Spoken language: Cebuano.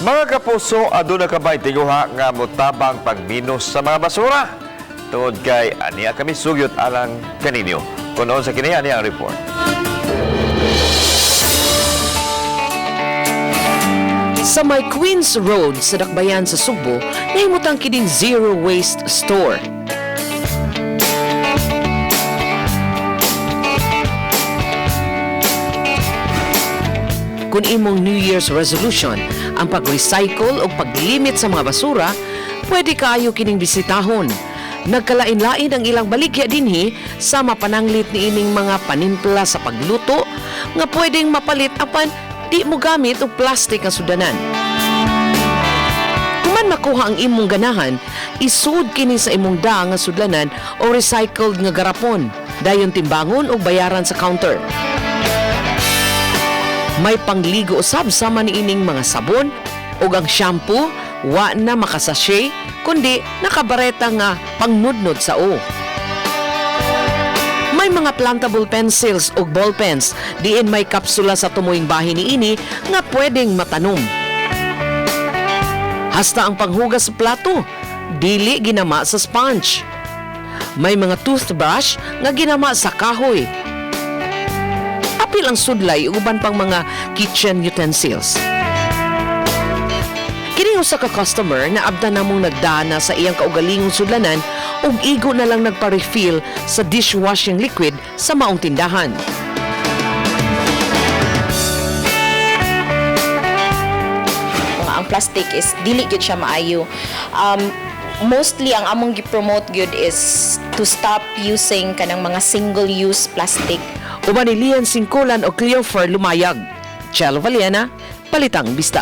Mga kapuso, aduna ka ba'y tinguha nga motabang pagminos sa mga basura? Tungod kay aniya kami sugyot alang kaninyo. Kunoon sa kini, aniya ang report. Sa may Queens Road sa Dakbayan sa Sugbo, nahimutang kining Zero Waste Store. Kung imong New Year's resolution ang pag-recycle o paglimit sa mga basura, pwede kaayo kining bisitahon. Nagkalain-lain ang ilang baligya dinhi sa mapananglit ni ining mga panimpla sa pagluto nga pwedeng mapalit apan di mo gamit og plastic nga sudanan. Kuman makuha ang imong ganahan, isud kini sa imong da nga sudlanan o recycled nga garapon. Dayon timbangon og bayaran sa counter. May pangligo usab sama niining mga sabon ug ang shampoo wa na makasashay kundi nakabareta nga pangnudnod sa o. May mga plantable pencils ug ballpens diin may kapsula sa tumuing bahin niini nga pwedeng matanom. Hasta ang panghugas sa plato, dili ginama sa sponge. May mga toothbrush nga ginama sa kahoy. Apil ang sudlay ug uban pang mga kitchen utensils. Kini usa ka customer na abda namong nagdana sa iyang kaugalingong sudlanan ug igo na lang nagpa-refill sa dishwashing liquid sa maong tindahan. Nga ang plastic is dili gyud siya maayo. Mostly ang among gi-promote gyud is to stop using kanang mga single-use plastic. Uban ni Lian Singkulan o Cleofer Lumayag. Chelo Valiena, Palitang Bista.